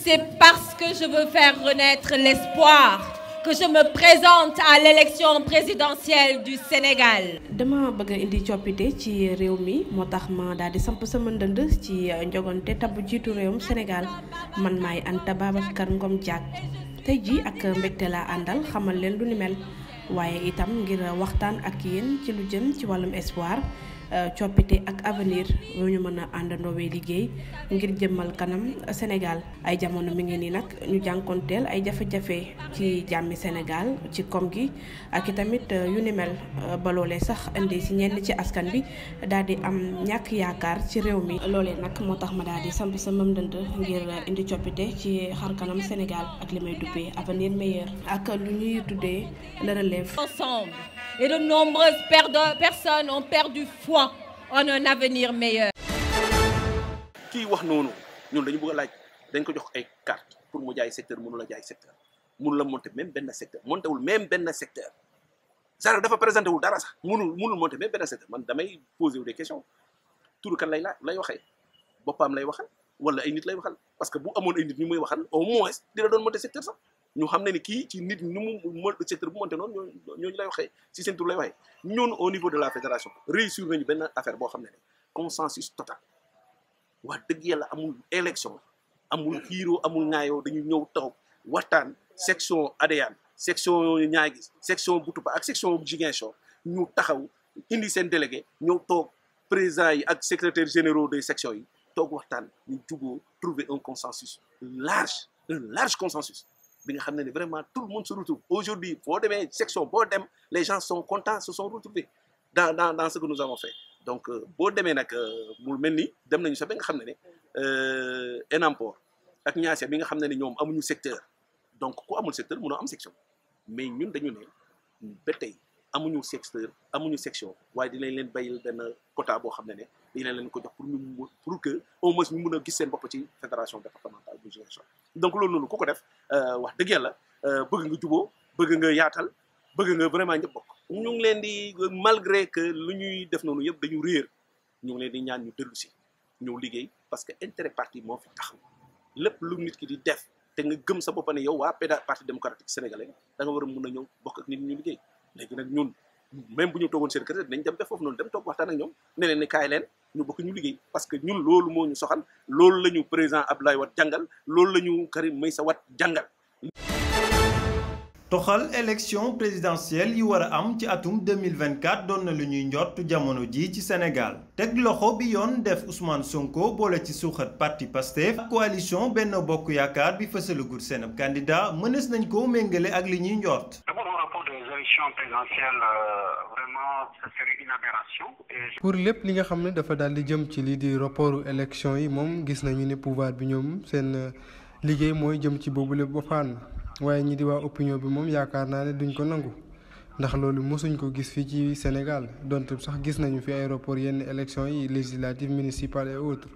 C'est parce que je veux faire renaître l'espoir que je me présente à l'élection présidentielle du Sénégal. dama bëgg a indi coppite ci réew mi moo tax ma daal di samp sama ndënd ci njogante tabbu jiitu réewum Sénégal man maay Anta Babacar Ngom Diack tey jii ak mbégte laa àndal xamal leen lu ni mel waaye itam ngir waxtaan ak yéen ci lu jëm ci wàllum espoir coppite ak avenir yoo ñu mën a àndandoowee liggéey ngir jëmmal kanam Sénégal ay jamono mi ngi nii nag ñu jànkonteel ay jafe-jafe ci jàmmi Sénégal ci koom gi ak itamit yu ni mel ba loolee sax indi si ñenn ci askan bi daal di am ñàkk yaakaar ci réew mi loolee nag moo tax ma daal di samp sama ndënd ngir indi coppite ci xar kanam Sénégal ak li may duppee avenir meilleur ak lu ñuy tuddee le relève. Ensemble, et de nombreuses personnes ont perdu foi en un avenir meilleur. kii wax noonu ñun dañu bëgg a laaj dañ ko jox ay carte pour mu jaay secteur mënu la jaay secteur mënu la monter même benn secteur montewul même benn secteur genre dafa présenté wul dara sax mënul monter même benn secteur man damay poser wu des questions turu kan lay waxee boppam lay waxal wala ay nit lay waxal parce que bu amoon ay nit ñu muy waxal au moins dina doon monter secteur sax ñu xam ne ni kii ci nit ñu mu secteur bu monté noonu ñooñu lay waxee si seen tur lay waxee ñun au niveau de la fédération réussir nañu benn affaire boo xam ne consensus total wax dëgg yàlla amul élection amul xiiroo amul ŋaayoo dañu ñëw taw waxtaan section Adéane section Niaguis section Boutoupa ak section Ziguinchor ñu taxaw indi seen délégué ñëw toog président yi ak secrétaire généraux des sections yi toog waxtaan ñu juboo trouver un large consensus bi nga xam ne vraiment tout le monde se retrouve aujourd'hui boo demee section boo dem les gens sont contents se sont retrouvés dans ce que nous avons fait donc boo demee nag mu mel ni dem nañu sax ba nga xam ne Enampor ak Niassène bi nga xam ne ñoom amuñu secteur donc ku amul secteur mënoo am section mais ñun dañu ne ba tey amuñu secteur amuñu section waaye dinañ leen bayil benn quota boo xam ne dinañ leen ko jox pour que au moins ñu mun a gis seen bopp ci fédération départementale bu Ziguinchor donc loolu noonu ku ko def wax dëgg yàlla bëgg nga juboo bëgg nga yaatal bëgg nga vraiment ñëpp bokk ñu ngi leen di malgré que lu ñuy def noonu yëpp dañu réer ñu ngi leen di ñaan ñu dellu si ñëw liggéey parce que intérêt parti moo fi taxaw lépp lu nit ki di def te nga gëm sa bopp ne yow waa parti démocratique sénégalais da nga war a mun a ñëw bokk ak nit ñu liggéey léegi nag ñun même bu ñu toogoon seen kër dinañ dem def foofu noonu dem toog waxtaan ak ñoom ne leen ni kaay leen ñu bokk ñu liggéey parce que ñun loolu moo ñu soxal loolu la ñu président Abdoulaye Wade jàngal loolu la ñu Karim Meïssa Wade jàngal. toxal élection présidentielle yi war a am ci atum 2024 doon na lu ñuy njort jamono ji ci Sénégal teg loxo bi yoon def Ousmane Sonko boole ci suuxat parti Pastef coalition Benno Bokk Yaakaar bi fësalagul seen ab candidat mënees nañ ko méngale ak li ñuy njort. Vraiment, ce serait une aberration. Pour lépp li nga xam ne dafa daal di jëm ci lii di reportu élection yi moom gis nañu ne pouvoir bi ñoom seen liggéey mooy jëm ci boobu lépp ba fànn waaye ñi di waa opinion bi moom yaakaar naa ne duñ ko nangu ndax loolu mosuñ ko gis fii ci Sénégal donte sax gis nañu fi ay report yenn élection yi législatives municipales et autres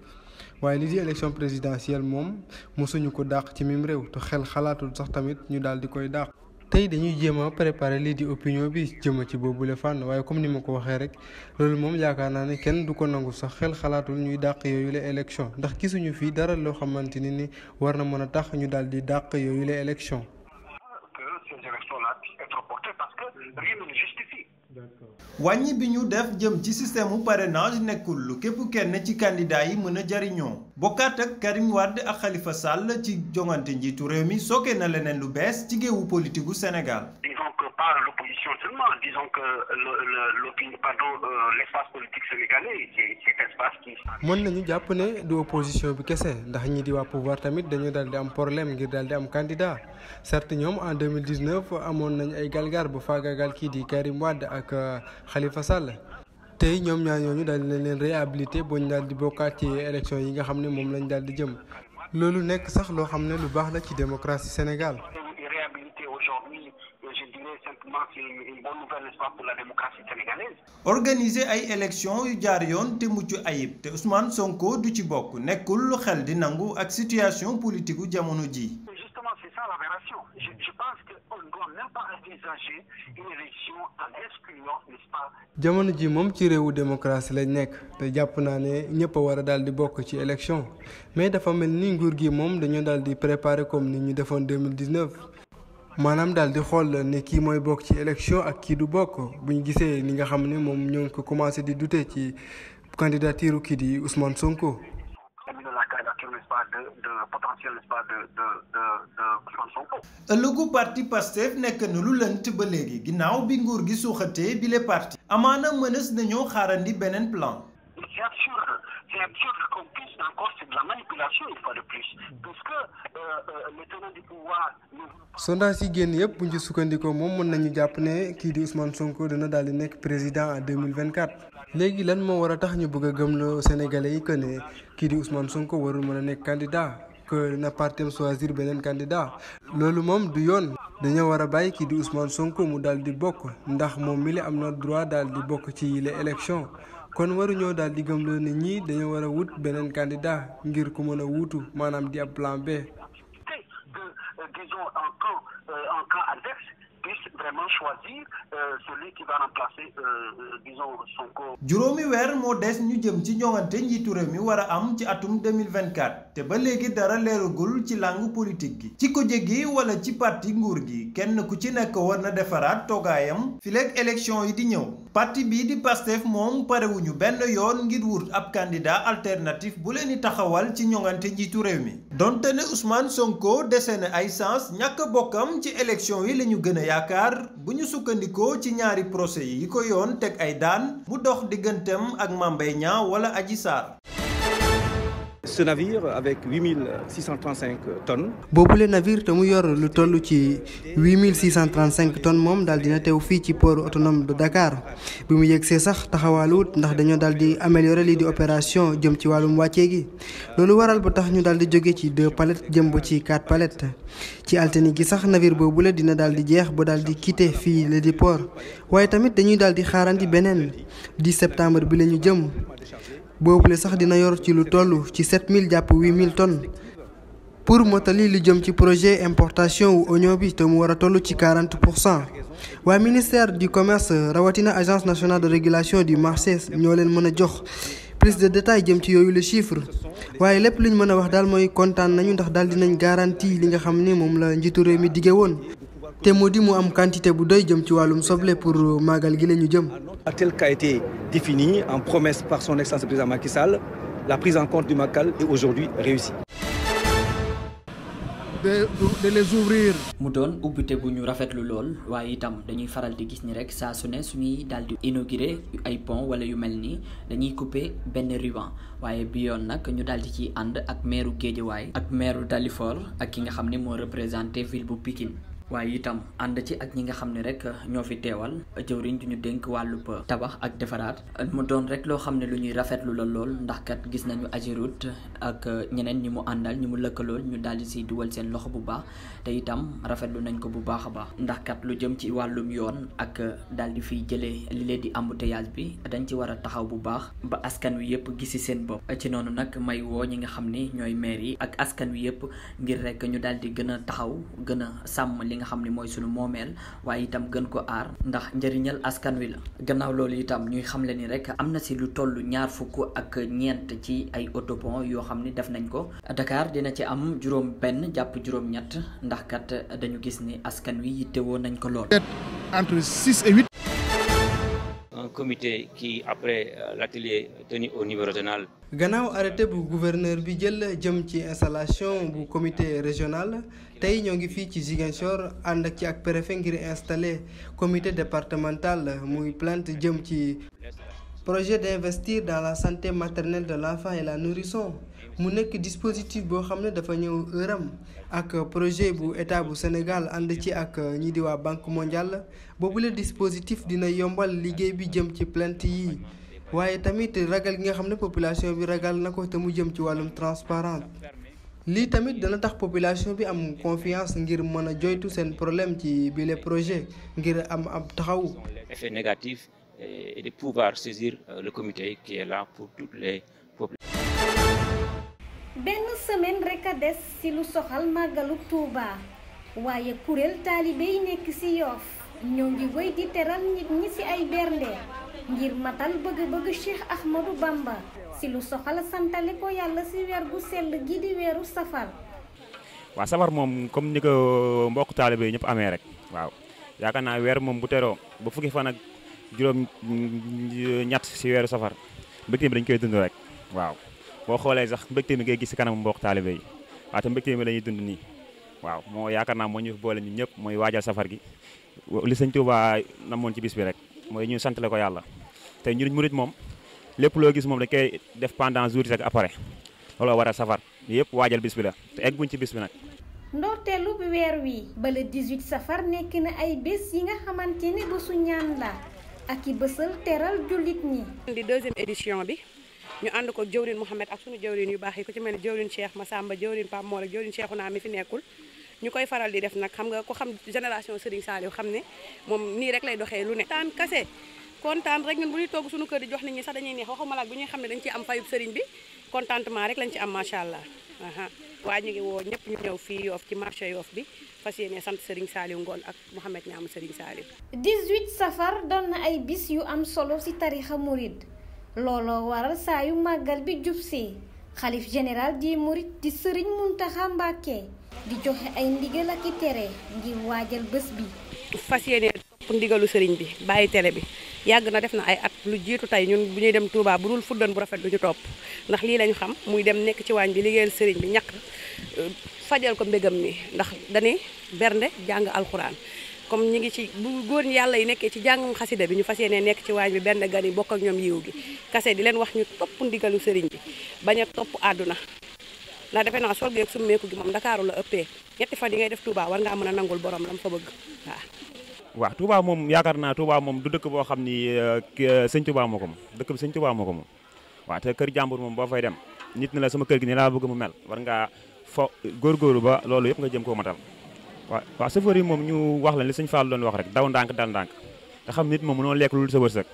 waaye lii di élection présidentielle moom mosuñu ko dàq ci mim réew te xel xalaatul sax tamit ñu daal di koy dàq. tey dañuy jéem a préparer lii di opinion bi jëm ci boobule fànn waaye comme ni ma ko waxee rek loolu moom yaakaar naa ne kenn du ko nangu sax xel xalaatul ñuy dàq yooyu la élection ndax gisuñu fii dara loo xamante ni war na mën a tax ñu daal di dàq yooyu la élection. wàññi bi ñu def jëm ci système mu parrainage nekkul lu képp kenn ci candidat yi mën a jariñoo bokkaat ak Karim Wade ak Khalifa Sall ci jongante njiitu réew mi sooke na leneen lu bees ci géewu politique gu Sénégal. Disons que pas l'opposition seulement, disons que l'espace politique sénégalais c'est espace qui. mën nañu jàpp ne du opposition bi kese ndax ñi di waa pouvoir tamit dañu daal di am problème ngir daal di am candidat certes ñoom en 2019 amoon nañ ay galgar bu faagaagal kii di Karim Wade ak Khalifa Sall tey ñoom ñaar ñooñu daal di leen réhabilité boo ñu daal di bokkaat ci élection yi nga xam ne moom lañ daal di jëm loolu nekk sax loo xam ne lu baax la ci démocratie Sénégal. C'est une bonne nouvelle, n'est-ce pas, pour la démocratie sénégalaise. Organiser ay élections yu jaar yoon te mucc ayib te Ousmane Sonko du ci bokk nekkul lu xel di nangu ak situation politique gu jamono ji. Justement, c'est ça l'aberration. Je pense qu'on doit même pas envisager une élection en excluant, n'est-ce pas. jamono ji moom ci réewu démocratie lañ nekk te jàpp naa ne ñëpp a war a daal di bokk ci élection mais dafa mel ni nguur gi moom dañoo daal di préparer comme ni ñu defoon 2019 maanaam daal di xool ne kii mooy bokk ci élection ak kii du bokk bu ñu gisee ni nga xam ne moom ñoo ngi ko commencé di douter ci candidature kii di Ousmane Sonko. ëllëgu parti Pastef nekk na lu lënt ba léegi ginnaaw bi nguur gi suuxatee bi les parti amaana mënees nañoo xaarandi beneen plan. C'est absurde qu'on puisse encore c'est de la manipulation une fois de plus puisque les tenants du pouvoir. sondage yi génn yëpp bu ñu ci sukkandikoo moom mën nañu jàpp ne kii di Ousmane Sonko dina daal di nekk président en 2024. léegi lan moo war a tax ñu bëgg a gëmloo Sénégalais yi que ne kii di Ousmane Sonko warul mën a nekk candidat que na partem choisir beneen candidat loolu moom du yoon dañoo war a bàyyi kii di Ousmane Sonko mu daal di bokk ndax moom mi li am na droit daal di bokk ci les élections kon waruñoo daal di gëmloo nit ñi dañoo war a wut beneen candidat ngir ku mën a wuutu maanaam di ab plan B. Disons en cas adverse puisse vraiment choisir celui qui va remplacer disons Sonko. juróomi weer moo des ñu jëm ci ñoŋante njiitu réew mi war a am ci atum 2024 te ba léegi dara leeragul ci langue politique gi ci kujje gi wala ci parti nguur gi kenn ku ci nekk war na defaraat toogaayam fileeg élection yi di ñëw. parti bii di Pastef moom parewuñu benn yoon ngir wut ab candidat alternatif bu leen di taxawal ci ñoŋante njiitu réew mi donte ne Ousmane Sonko dese na ay sens ñàkk bokkam ci élection yi la ñu gën a yaakaar bu ñu sukkandikoo ci ñaari procès yi ko yoon teg ay daan mu dox digganteem ak Mame Mbaye Niang wala Adji Sarr. Ce navire avec 8635 tonnes. boobule navire te mu yor lu toll ci 8635 tonnes moom daal dina teew fii ci port autonome de Dakar bi mu yegsee sax taxawaaluwut ndax dañoo daal di améliorer lii di opération jëm ci wàllum wàccee gi loolu waral ba tax ñu daal di jóge ci 2 palettes jëm ba ci 4 palettes ci altine gi sax navire boobule dina daal di jeex ba daal di quitter fii le di port waaye tamit dañuy daal di xaarandi beneen 10 septembre bi la ñu jëm. boobule sax dina yor ci lu toll ci 7000 jàpp 8000 tonnes pour motali li jëm ci projet importation wu oignon bi te mu war a toll ci 40%. waaye ministère du commerce rawatina agence nationale de régulation du marché ñoo leen mën a jox plus de détails jëm ci yooyu le chiffre waaye lépp li ñu mën a wax daal mooy kontaan nañu ndax daal dinañ garantie li nga xam ne moom la njiitu réew mi dige woon te moo di mu am quantité bu doy jëm ci wàllum soble pour màggal gi la ñu jëm. Tel qu'a été défini en promesse par son excellence le président Macky Sall, la prise en compte du Magal est aujourd'hui réussie. de les ouvrir. mu doon ubbite bu ñu rafetlu lool waaye itam dañuy faral di gis ni rek saa su ne suñuy daal di inaugurer ay pont wala yu mel nii dañuy couper benn ruban waaye bi yoon nag ñu daal di ciy ànd ak maire Guédiawaye ak maire Dalifort ak ki nga xam ne moo représenté ville bu Pikine. waaye itam ànd ci ak ñi nga xam ne rek ñoo fi teewal jëwriñ ju ñu dénk wàllub tabax ak defaraat mu doon rek loo xam ne lu ñuy rafetlu la lool ndax kat gis nañu Ageroute ak ñeneen ñi mu àndal ñi mu lëkkalool ñu daal di siy dugal seen loxo bu baax te itam rafetlu nañ ko bu baax a baax ndax kat lu jëm ci wàllum yoon ak daal di fiy jëlee li leen di embouteillage bi dañ ci war a taxaw bu baax ba askan wi yëpp gisi seen bopp ci noonu nag may woo ñi nga xam ni ñooy maire yi ak askan wi yëpp ngir rek ñu daal di gën a taxaw gën a sàmm li nga xam ne mooy sunu moomeel waaye itam gën ko aar ndax njëriñal askan wi la gannaaw loolu itam ñuy xamle ni rek am na si lu toll 24 ci ay autopont yoo xam ni def nañ ko Dakar dina ci am juróom benn jàpp juróom ñett ndax kat dañu gis ni askan wi yittewoo nañ ko lool. Entre 6 et 8. Un comité qui après l'atelier tenu au niveau régional. gannaaw arrêté bu gouverneur bi jël jëm ci installation bu comité régional tey ñoo ngi fii ci Ziguinchor ànd ak ci ak préfet ngir installer comité départemental muy plainte jëm ci projet d'investir dans la santé maternelle de l'enfant et la nourrisson mu nekk dispositif boo xam ne dafa ñëw heuram ak projet bu état bu Sénégal ànd ci ak ñi di waa Banque mondiale boobule dispositif dina yombal liggéey bi jëm ci plainte yi waaye tamit ragal gi nga xam ne population bi ragal na ko te mu jëm ci wàllum transparence lii tamit dana tax population bi am confiance ngir mën a joytu seen problème ci bile projet ngir am ab taxaw. Effet négatif et de pouvoir saisir le comité qui est là pour toutes les populations. benn semaine rek a des ci lu soxal màggalu Touba waaye kuréel taalibe yi nekk ci Yoff ñoo ngi wéy di teral nit ñi ci ay bernde ngir matal bëgg-bëgg Cheikh Ahmadou Bamba ci lu soxal santale ko yàlla ci weer gu sell gi di weeru safar. waaw safar moom comme ni ko mbokk taalibe yi ñëpp amee rek waaw yaakaar naa weer moom bu teroo ba fukki fan ak juróom ñett ci weeru safar mbégte mi dañ koy dund rek waaw boo xoolee sax mbégte mi ngay gis ci kanam mbokk taalibe yi waaw te mbégte mi la ñuy dund nii waaw moo yaakaar naa moo ñu boole ñun ñëpp mooy waajal safar gi li sëñ Touba namoon ci bis bi rek mooy ñu sant la ko yàlla te ñu murit moom lépp loo gis moom dañ koy def pendant jour yi rek après looloo waral safar yëpp waajal bis bi la te egguñ ci bis bi nag. ndorteelu bi weer wi ba le 18 safar nekk na ay bés yi nga xamante ne bésu ñaan la ak i bésal teral jullit ñi. di deuxième édition bi ñu ànd ko jëwriñ Mouhamed ak sunu jëwriñ yu baax yi ku ci mel ne jëwriñ Cheikh Massamba jëwriñ Pape Mor ak jëwriñ Cheikhouna mi fi nekkul ñu koy faral di def nag xam nga ko xam génération Serigne Saliou xam ne moom nii rek lay doxee lu ne. kontaan kase kontaan rek ñun bu ñuy togg sunu kër di jox nit ñi sax dañuy neex waxuma la bu ñuy xam ne dañ ci am fayub Serigne bi contentement rek lañ ci am macha allah. waaye ñu ngi woo ñëpp ñu ñëw fii Yoff ci marché Yoff bi fas yéene sant Serigne Saliou Ngone ak Mouhamed ñaamu Serigne Saliou. 18 safar doon na ay bis yu am solo ci tarixa murid looloo waral saa yu màggal bi jub si xalif général di murid di Serigne Mountakha Mbacké di joxe ay ndigal ak i tere ngir waajal bés bi. fas yéene topp ndigalu Serigne bi bàyyi tere bi yàgg na def na ay at lu jiitu tey ñun bu ñuy dem Touba bu dul fuddan bu rafet du ñu topp ndax lii lañu xam muy dem nekk ci waañ bi liggéeyal Serigne bi ñàkk fajal ko mbégam mi ndax dañuy bernde jàng alxuraan comme ñi ngi ci bu góor ñi yàlla yi nekkee ci jàngum xasida bi ñu fas yéene nekk ci waañ bi benn gan yi bokk ak ñoom yiw gi kase di leen wax ñu topp ndigalu Serigne bi bañ a topp àdduna ndax defe naa sol geeg summeeku gi moom Ndakaaru la ëppee ñetti fan yi ngay def Touba war ngaa mën a nangul borom la mu fa bëgg waaw. waaw Touba moom yaakaar naa Touba moom du dëkk boo xam ni sëñ Touba moo ko moom dëkk bi sëñ Touba moo ko moom waaw te kër jàmbur moom boo fay dem nit na la sama kër gi ni laa bëgg mu mel war ngaa fo góorgóorlu ba loolu yëpp nga jëm koo matal waaw chauffeur yi moom ñu wax la li sëñ Fall doon wax rek daw ndànk dal ndànk nga xam nit moom mënoo lekk lu sa wërsëg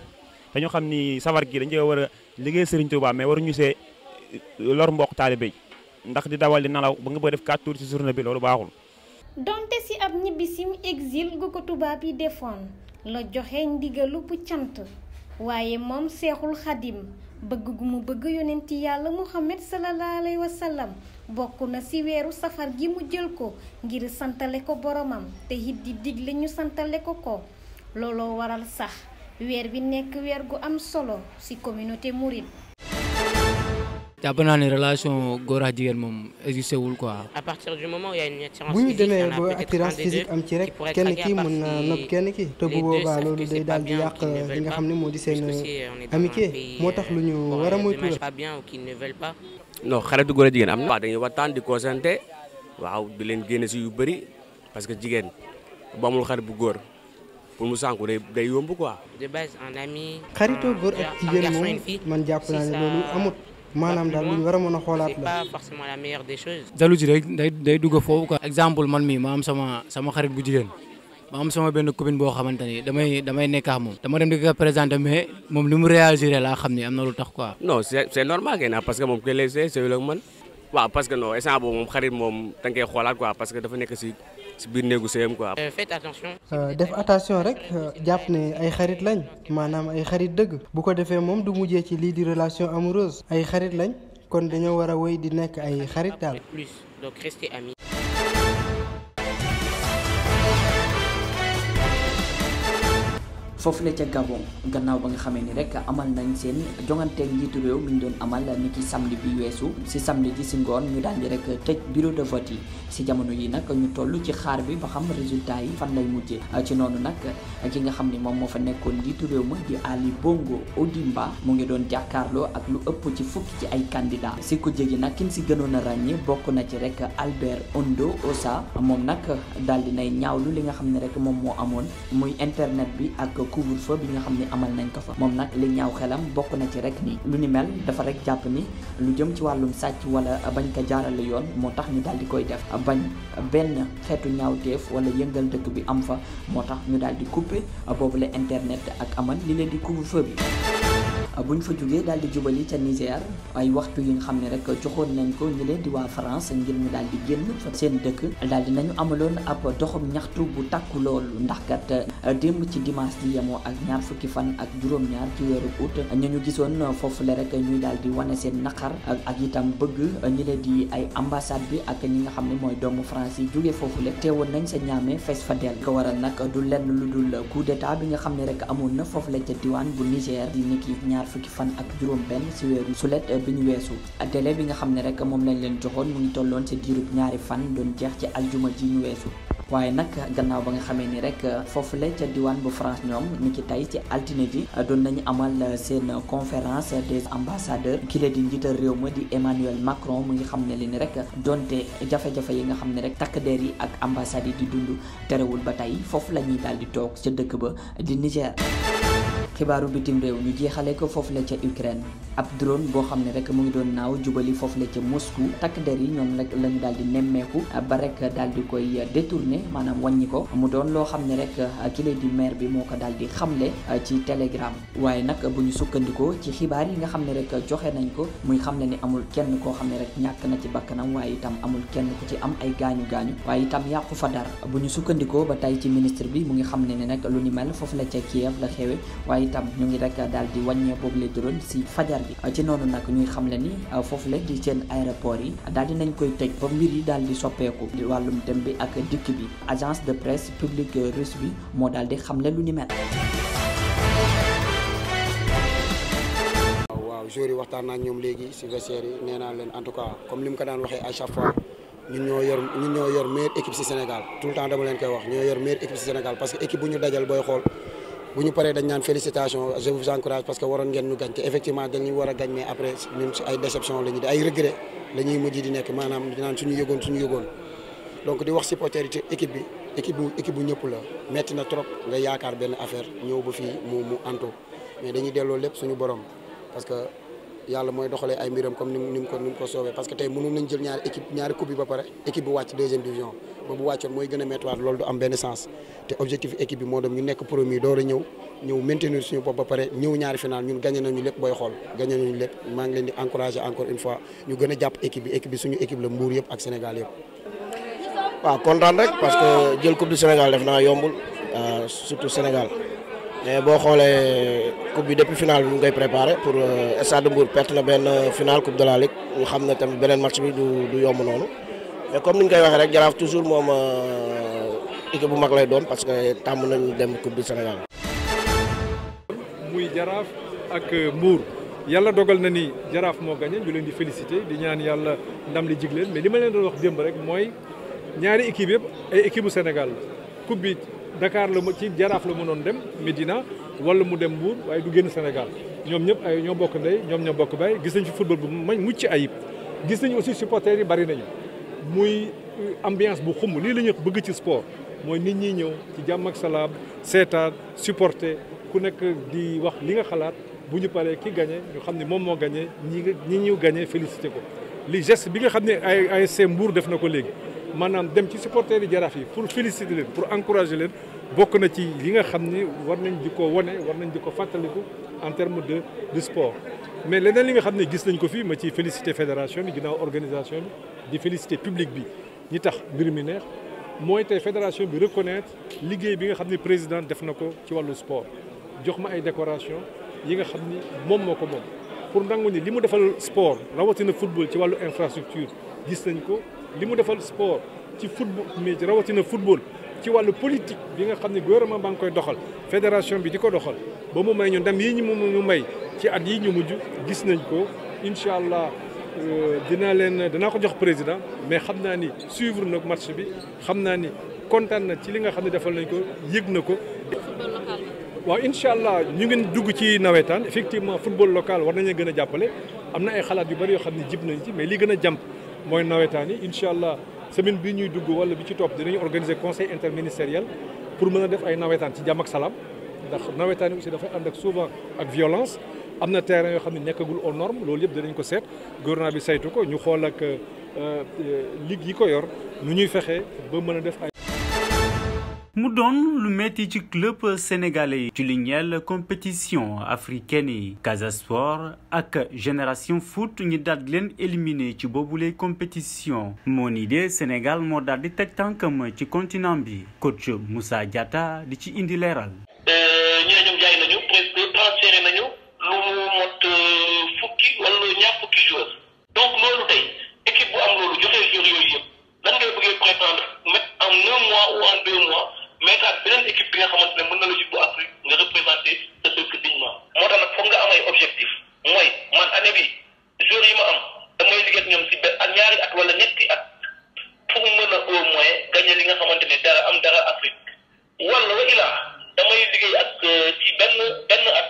te ñu xam ni safar gi dañ cee war a liggéey Serigne Touba mais waruñu see lor mbokk taalibe ndax di dawal di nalaw ba nga bëgg def 4 tours ci journée bi loolu baaxul. donte ci ab ñibbisim exil gu ko tubaab yi defoon la joxe ndigalu bu cant waaye moom Seexul Xadim bëgg gu mu bëgg yonenti yàlla Muhammad sallallahu alayhi wa sallam bokk na ci weeru safar gi mu jël ko ngir santale ko boromam te it di digle ñu santale ko ko looloo waral sax weer bi nekk weer gu am solo ci communauté mouride. jàpp naa ne relation góor ak jigéen moom existé wul quoi. à partir du moment où il y a une attirance bu ñu physique, demee il y en a ba peut-être attirance un des physique deux am ci rek qui pourrait kenn draguer ki à part mën na si nopp kenn ki te bu les deux boobaa savent loolu que day c'est daal pas di bien ou yàq qu'ils ne li veulent nga pas, xam ne moo di seen puisque si on est dans amitié un pays, moo tax lu ñu war a moytu dommage la. pas bien ou qu'ils ne veulent pas. non xaritu góor a jigéen am na. waaw dañuy waxtaan di concentré waaw di leen génne si yu bëri parce que jigéen bu amul xarit bu góor pour mu sànku day yomb quoi. De base un ami. xaritoo góor ak jigéen moom man jàpp naa ne loolu amut maanaam daal lu ñu war a mën a xoolaat c'est la. pas forcément la meilleure des choses. jalousie day dugg foofu quoi. exemple man mii ma am sama xarit bu jigéen ma am sama benn copine boo xamante ni damay nekk ak moom. dama dem di ko présenter mais moom li mu réagir laa xam ni am na lu tax quoi. non c'est normal kay na parce que moom kay lay sëy ak man waaw parce que non instant boobu moom xarit moom da nga koy xoolaat quoi parce que dafa nekk si biir néegu sëyam quoi. Faites attention. def attention rek jàpp ne ay xarit lañ maanaam ay xarit dëgg bu ko defee moom du mujjee ci lii di relation amoureuse ay xarit lañ kon dañoo war a wéy di nekk ay xarit daal. Plus donc restez amis. foofu la ca Gabon gannaaw ba nga xamee ni rek amal nañ seen jonganteeg njiitu réew mi ñu doon amal ni ki samedi bi weesu si samedi ji si ngoon ñu daal di rek tëj bureau de vote yi si jamono yi nag ñu toll ci xaar bi ba xam résultat yi fan lay mujjee ci noonu nag ki nga xam ni moom moo fa nekkoon njiitu réew ma di Ali Bongo Ondimba mu ngi doon jàkkaarloo ak lu ëpp ci fukki ci ay candidat si ku jégi nag kin si gënoon a ràññee bokk na ci rek Albert Ondo Ossa moom nag daal di nay ñaawlu li nga xam ne rek moom moo amoon muy internet bi ak couvre-feu bi nga xam ne amal nañ ko fa moom nag li ñaaw xelam bokk na ci rek ni lu ni mel dafa rek jàpp ni lu jëm ci wàllum sàcc wala bañ ko jaarale yoon moo tax ñu daal di koy def bañ benn xeetu ñaawteef wala yëngal dëkk bi am fa moo tax ñu daal di couper boobu la internet ak amal li leen di couvre-feu bi buñ fa jógee daal di jubali ca Niger ay waxtu yi nga xam ne rek joxoon nañ ko ñi leen di waa France ngir ñu daal di génn fa seen dëkk daal di nañu amaloon ab doxum ñaxtu bu takku loolu ndax kat démb ci dimanche di yemoo ak ñaar fukki fan ak juróom-ñaar ci weeru août ñu gisoon foofu la rek ñuy daal di wane seen naqar ak itam bëgg ñi leen di ay ambassade bi ak ñi nga xam ne mooy doomu France yi jógee foofu la teewoon nañ sa ñaame fees fa del ko waral nag du lenn lu dul coup d'état bi nga xam ne rek amoon na foofu la ca diwaan bu Niger di niki ñaar fukki fan ak juróom benn si weeru sulet bi ñu weesu délai bi nga xam ne rek moom lañ leen joxoon mu ngi tolloon sa diirub ñaari fan doon jeex ci aljuma ji ñu weesu waaye nag gannaaw ba nga xamee ni rek foofu la ca diwaan bu France ñoom ni ki tey ci altine ji doon nañu amal seen conférence des ambassadeurs ki la di njiital réew ma di Emmanuel Macron mu ngi xam ne li ni rek donte jafe-jafe yi nga xam ne rek takk der yi ak ambassades yi di dund terewul ba tey foofu la ñuy daal di toog ca dëkk ba di Niger. xibaaru bitim réew ñu jeexale ko foofu la ca Ukraine ab drone boo xam ne rek mu ngi doon naaw jubali foofu la ca Moscou takk der yi ñoom rek lañu daal di nemmeeku ba rek daal di koy détourné maanaam wàññi ko mu doon loo xam ne rek ki lay di maire bi moo ko daal di xamle ci Telegram waaye nag bu ñu sukkandikoo ci xibaar yi nga xam ne rek joxe nañ ko muy xam ne ni amul kenn koo xam ne rek ñàkk na ci bakkanam waaye itam amul kenn ku ci am ay gaañu-gaañu waaye itam yàqu fa dara bu ñu sukkandikoo ba tey ci ministre bi mu ngi xam ne nag lu ni mel foofu la ca Kiev la xewe waaye itam ñu ngi rek daal di wàññee boobu le drone si fajar bi ci noonu nag ñuy xam le ni foofu la di seen aéroport yi daal di nañ koy tëj ba mbir yi daal di soppeeku di wàllum dem bi ak dikk bi agence de presse publique russe bi moo daal di xamle lu ni mel. waaw joueurs yi waxtaan naa ñoom léegi si vestiaire yi nee naa leen en tout cas comme li mu ko daan waxee à chaque fois ñun ñoo yor meilleure équipe si Sénégal tout le temps dama leen koy wax ñoo yor meilleure équipe si Sénégal parce que équipe bu ñu dajal booy xool. bu ñu paree dañ naan félicitations je vous encourage parce que waroon ngeen ñu gañ te effectivement dañuy war a gañ mais après ñun si ay déception la ñuy di ay regret la ñuy mujj di nekk maanaam di naan suñu yëgoon donc di wax supporter ci équipe bi équipe bu ñëpp la metti na trop nga yaakaar benn affaire ñëw ba fii mu antu mais dañuy delloo lépp suñu borom parce que yàlla mooy doxalee ay mbiram comme ni mu ko soobee parce que tey mënoon nañ jël ñaari coupe bi ba pare équipe bi wàcc deuxième division ba bu wàccoon mooy gën a méttiwaat loolu du am benn sens te objectif équipe bi moo dem ñu nekk premier door a ñëw maintenir suñu bopp ba pare ñëw ñaari final ñun gagné nañu lépp booy xool gagné nañu lépp maa ngi leen di encourager encore une fois ñu gën a jàpp équipe bi suñu équipe la Mbour yëpp ak Sénégal yëpp. waaw kontaan rek parce que jël coupe du Sénégal def naa yombul surtout Sénégal mais boo xoolee coupe bi depuis final bi mu ngay préparé pour Stade Mbour perte na benn final coupe de la Ligue ñu xam ne tamit beneen match bi du yomb noonu mais comme ni ñu koy waxee rek Jaraaf toujours moom équipe bu mag lay doon parce que tàmm nañu dem coupe du Sénégal. muy Jaraaf ak Mbour yàlla dogal na ni Jaraaf moo gagné ñu leen di félicité di ñaan yàlla ndam li jig leen mais li ma leen doon wax démb rek mooy ñaari équipe yëpp ay équipe bu Sénégal coupe bi Dakar la ci Jaraaf la mënoon dem Médina wala mu dem Mbour waaye du génn Sénégal ñoom ñëpp ay ñoo bokk ndey ñoom ñoo bokk bay gis nañ fi football bu mucc ayib gis nañu aussi supporters yi bari nañu muy ambiance bu xumb lii la ñu bëgg ci sport mooy nit ñi ñëw ci jàmm ak salaam seetaan supporter ku nekk di wax li nga xalaat bu ñu paree ki gagné ñu xam ne moom moo gagné ñi ñu gagné félicité ko li geste bi nga xam ne ay ASC Mbour def na ko léegi maanaam dem ci supporters yi Jaraaf yi pour féliciter leen pour encourager leen bokk na ci li nga xam ni war nañ di ko wone war nañ di ko fàttaliku en terme de sport mais leneen li nga xam ne gis nañ ko fii ma ci féliciter fédération bi ginnaaw organisation bi di féliciter public bi ñi tax mbir mi neex mooy tey fédération bi reconnaître liggéey bi nga xam ne président def na ko ci wàllu sport jox ma ay décoration yi nga xam ni moom moo ko moom pour nangu ni li mu defal sport rawatina football ci wàllu infrastructure gis nañ ko li mu defal sport ci football mais rawatina football ci wàllu politique bi nga xam ne gouvernement baa ngi koy doxal fédération bi di ko doxal ba mu may ñu ndam yi ñu may ci at yi ñu mujj gis nañ ko incha allah dinaa ko jox président mais xam naa ni suivre na match bi xam naa ni kontaan na ci li nga xam ne defal nañ ko yëg na ko. waaw incha allah ñu ngi dugg ci nawetaan effectivement football local war nañu gën a jàppale am na ay xalaat yu bari yoo xam ne jib nañ ci mais li gën a jàmp mooy nawetaan yi incha allah semaine bii ñuy dugg wala bi ci topp dinañu organiser conseil interministériel pour mën a def ay nawetaan ci jàmm ak salaam ndax nawetaan yi aussi dafay ànd ak souvent ak violence am na terrain yoo xam ne nekkagul aux normes loolu yëpp dinañ ko seet gouvernement bi saytu ko ñu xool ak ligue yi ko yor nu ñuy fexee ba mën a def ay. mu doon lu metti ci club sénégalais yi ci li ñeel compétition africaine yi Casa Sport ak Génération Foot ñi daal di leen éliminé ci boobule compétition moo ni de Sénégal moo daal di teg tànkam ci continent bi coach Moussa Diatta di ci indi leeral. ñu ne ñoom jaay nañu presque transféré nañu lu mu mot fukki wala ñaar fukki joueurs donc loolu tey équipe bu am loolu joxe joueurs yooyu yëpp lan ngay bëggee prétendre mettre en 1 mois ou en 2 mois mettre ak beneen équipe bi nga xamante ne mën na la ci bu Afrique nga représenter sa dëkk dignement moo tax nag foog nga am ay objectif mooy man année bi joueurs yi ma am damay liggéey ak ñoom si ak ñaari at wala ñetti at pour mën a au moins gagner li nga xamante ne dara am dara Afrique wala wa ilaa damay liggéey ak ci benn at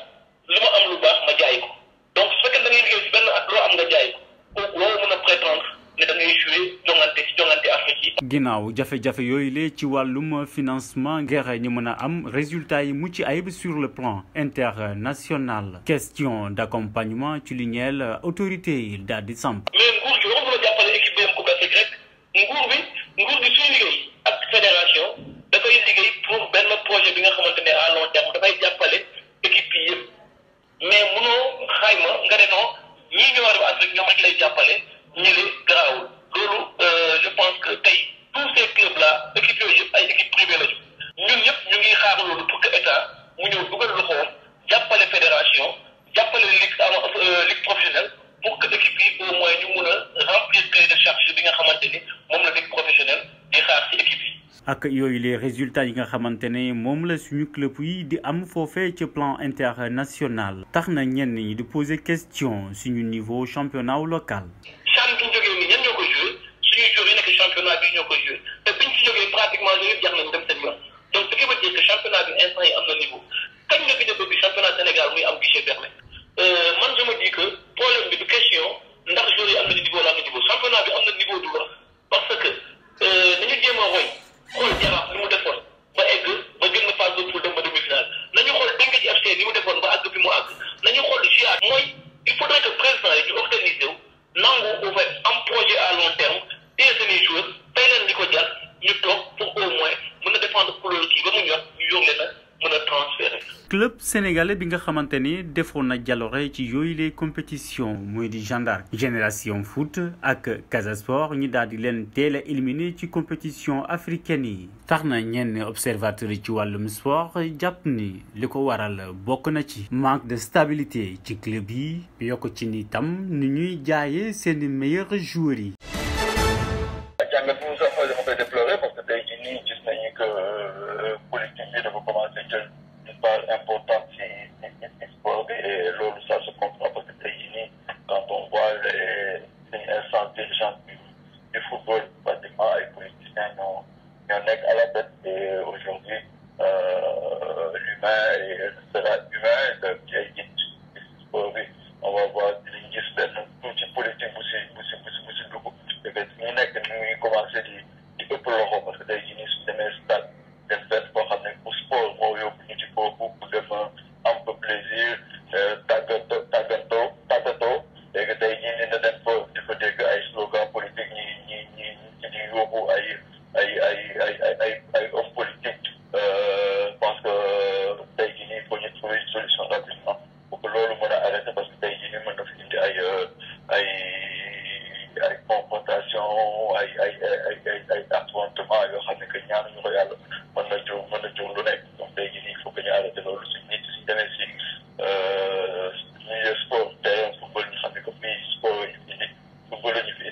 lu ma am lu baax ma jaay ko donc su fekkee da ngay liggéey ci benn at loo am nga jaay ko kooku waroo mën a prétendre ne da ngay jouer jongante Afrique yi. ginnaaw jafe-jafe yooyu la ci wàllum financement ngir ñu mën a am résultat yi mucc ayib sur le plan international question d'accompagnement ci li ñeel autorité yi daal di samp. mais nguur gi warul mën a jàppale équipe bi am Coupe d'Afrique rek nguur bi suy liggéey ak fédération dafay liggéey pour benn projet bi nga xamante ne à long terme dafay jàppale équipe yi yëpp mais mënoo xayma nga ne non ñii ñoo war a Afrique ñoom rek lay jàppale ñële garaawul loolu je pense que tey tous ces clubs là équipe yooyu yëpp ay équipe privée lañu ñun ñëpp ñu ngi xaar loolu pour que état mu ñëw dugal loxoom jàppale fédération jàppale ligue professionnelle pour que équipe yi au moins ñu mun a remplir cahier de charge bi nga xamante ni moom la ligue professionnelle di xaar ci équipe yi. ak yooyu les résultats yi nga xamante ne moom la suñu club yi di am foofee ci plan international tax na ñenn ñi di poser question suñu niveau championnat local. CHAN bi ñu jógee nii ñan ñoo ko joué suñuy joueurs yi nekk championnat bi ñoo ko joué te biñ ci jógee pratiquement ñoom jax nañ dem seen yoon donc ce qui veut dire que championnat bi instant yi am na niveau kañ nga fi bëgg championnat Sénégal muy am guichet fermé man je me dis que problème bi du question ndax joueurs yi am nañu niveau la am na niveau championnat bi am na niveau du wax parce que dañu jéem a roy xool Jaraaf ni mu defoon ba egg ba génn phase de poule dem ba demi-finale nañu xool Teungueth FC ni mu defoon ba àgg fi mu àgg nañu xool GIA mooy il faudrait que président yi ñu organiser wu nangu au fait am projet à long terme téye seeni joueurs fay leen li ko jar ñu toog pour au moins mën a défendre couleur kii ba mu ñor ñu yor leen a mën a transférer. club sénégalais bi nga xamante ni defoon na jaloore ci yooyu les compétitions muy di gendarme Génération Foot ak Casa Sport ñi daal di leen teel a éliminé ci compétition africaine yi tax na ñenn observateurs yi ci wàllum sport jàpp ni li ko waral bokk na ci manque de stabilité ci club yi yokk ci ni tam ni ñuy jaayee seeni meilleurs joueurs yi. jàngat bu sax dama koy déplorer parce que tey jii nii gis nañu que politique bi dafa commencé jël une part importante ci sport bi et loolu ça se comprend parce que tey jii nii quand on voit les instances dirigeantes du football pratiquement ay politiciens ñoo nekk à la tête et aujourd'hui l'humain sera humain donc ay nit ci sport bi on va voir dinañ gis benn tuuti politique bu si dugg ñu nekk ñu ngi commencé di ëpp loxo parce que tey jii nii suñu demee stade dem fenn boo xam ne pour sport moo yóbbu ñu ci foofu pour dem un peu plaisir tàggatoo léegi tey jii nii dañ fa di fa dégg ay slogan politique ñi di yóbbu ay homme politique parce que tey jii nii faut ñu trouver une solution rapidement pour que loolu mën a arrêter parce que tey jii nii mën na fi indi ay confrontation ay affrontement yoo xam ne que ñaanuñu ko yàlla mën na jur lu nekk donc tey jii nii il faut que ñu arrêté loolu suñ nit si demee si milieu sport terrain football ñu xam ne que fii sport ñu indi football ñu fi